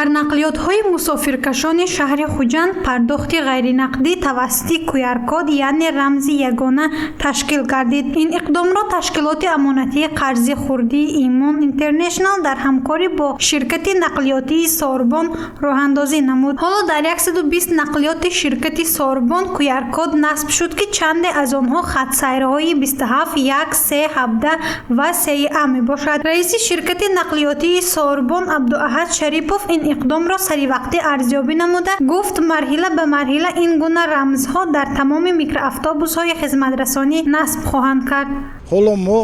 Дар нақлиётҳои мусофиркашони шаҳри Хуҷанд пардохти ғайринақдӣ тавассути QR-код, яъне рамзи ягона, ташкил гардид. Ин иқдомро ташкилоти амонатии қарзи хурдии «Имон Интернешнал» дар ҳамкорӣ бо ширкати нақлиётии «Сорбон» роҳандозӣ намуд. Ҳоло дар 120 нақлиёти ширкати «Сорбон» QR-код насб шуд, ки чанде аз онҳо хатсайрҳои 27, 1, 3, 17 ва 3А мебошад. Раиси ширкати нақлиётии «Сорбон» Абдуаҳад Шарипов ин иқдомро саривақтӣ арзёбӣ намуда, гуфт, марҳила ба марҳила ин гуна рамзҳо дар тамоми микроавтобусҳои хизматрасонӣ насб хоҳанд кард. Ҳоло мо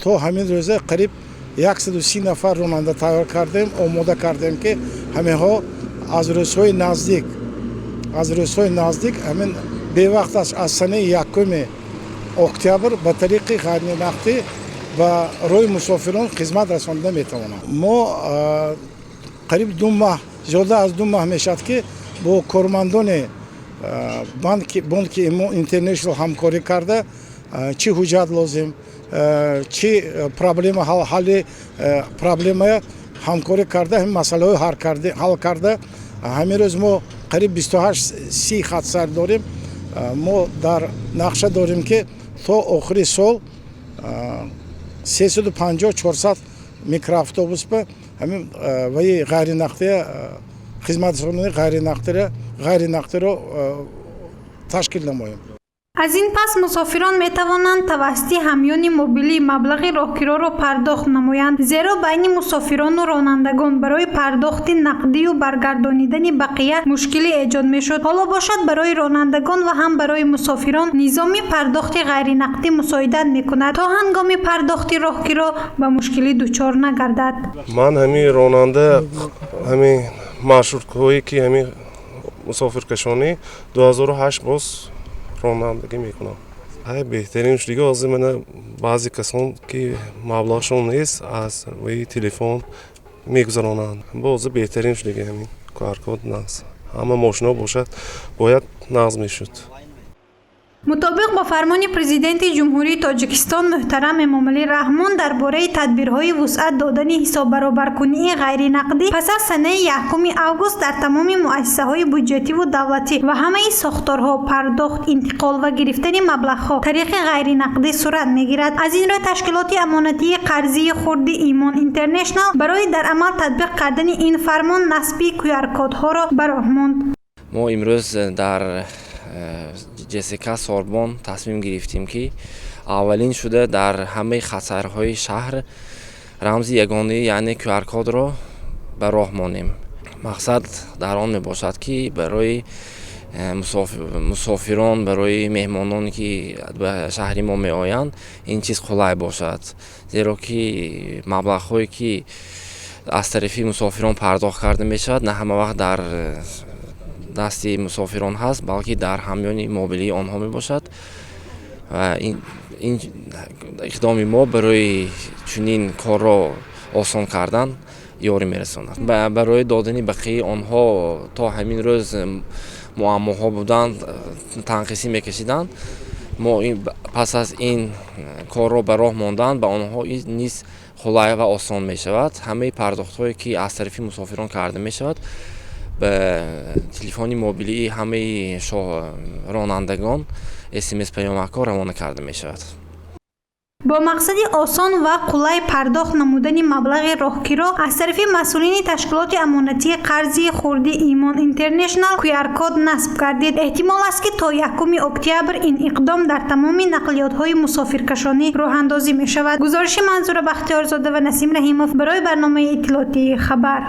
то ҳамин рӯза қариб 130 нафар ронанда тайёр кардем, омода кардем, ки ҳаминҳо аз рӯзҳои наздик, ҳамин бевақт аз санаи 1 октябр ба тариқи ғайринақдӣ ба роҳи мусофирон хизмат расонида метавонанд. Мо қариб 2 маҳ, зиёда аз 2 маҳ мешавад, ки бо кормандони бонки Имон Интернешнал ҳамкорӣ карда, чӣ ҳуҷҷат лозим, чӣ проблема, ҳалли проблемая ҳамкорӣ карда, ҳамин масъалаҳои ҳал карда. Ҳамин рӯз мо қариб 28 30 хатсайр дорем. Мо дар нақша дорем, ки то охири сол 350, 400 микроавтобус ба ҳамин ваи ғайринақдия, хизматрасонии ғайринақдиро ташкил намоем. Аз ин пас мусофирон метавонанд тавассути ҳамёни мобилӣ маблағи роҳкироро пардохт намоянд, зеро байни мусофирону ронандагон барои пардохти нақдию баргардонидани бақия мушкилӣ эҷод мешуд. Ҳоло бошад, барои ронандагон ва ҳам барои мусофирон низоми пардохти ғайринақдӣ мусоидат мекунад, то ҳангоми пардохти роҳкиро ба мушкилӣ дучор нагардад. Ман ҳамин ронанда, ҳамин маршруткаҳое ки ҳамин мусофиркашонӣ, 2008 боз ронандагӣ мекунам. Ҳай, беҳтарин дига ҳозир мана баъзе касон ки маблағшон нест, аз рӯи телефон мегузаронанд. Ҳозир беҳтарин дига ҳамин QR-код нағз, ҳама мошино бошад, бояд нағз мешуд. Мутобиқ ба фармони Президенти Ҷумҳурии Тоҷикистон муҳтарам Эмомалӣ Раҳмон дар бораи тадбирҳои вусъат додани ҳисоббаробаркунии ғайринақдӣ, пас аз санаи 1 август дар тамоми муассисаҳои буҷетиву давлатӣ ва ҳамаи сохторҳо пардохт, интиқол ва гирифтани маблағҳо тариқи ғайринақдӣ сурат мегирад. Аз ин рӯ, ташкилоти амонатии қарзии хурди «Имон Интернешнал» барои дар амал татбиқ кардани ин фармон насби QR-кодҳоро ба роҳ монд. Мо имрӯз дар ЖСК «Сорбон» тасмим гирифтем, ки аввалин шуда дар ҳамаи хатсайрҳои шаҳр рамзи ягонаи, яъне QR-кодро ба роҳ монем. Мақсад дар он мебошад, ки барои мусофирон, барои меҳмононе ки ба шаҳри мо меоянд, ин чиз қулай бошад, зеро ки маблағҳое ки аз тарафи мусофирон пардохт карда мешавад, на ҳама вақт дар дасти мусофирон ҳаст, балки дар ҳамёни мобилии онҳо мебошад. Ва ин иқдоми мо барои чунин корро осон кардан ёрӣ мерасонад. Барои додани бақияи онҳо то ҳамин рӯз муаммоҳо буданд, танқисӣ мекашиданд. Мо пас аз ин корро ба роҳ мондан, ба онҳо низ қулай ва осон мешавад. Ҳамаи пардохтҳое ки аз тарафи мусофирон карда мешавад, ба телефони мобилии ҳамаи ронандагон СМС паёмакҳо равона карда мешавад. Бо мақсади осон ва қулай пардохт намудани маблағи роҳкиро аз тарафи масъулини ташкилоти амонатии қарзи хурди «Имон Интернешнал» QR-код насб гардид. Эҳтимол аст, ки то 1 октябр ин иқдом дар тамоми нақлиётҳои мусофиркашонӣ роҳандозӣ мешавад. Гузориши Манзура Бахтиёрзода ва Насим Раҳимов барои барномаи иттилоотии «Хабар».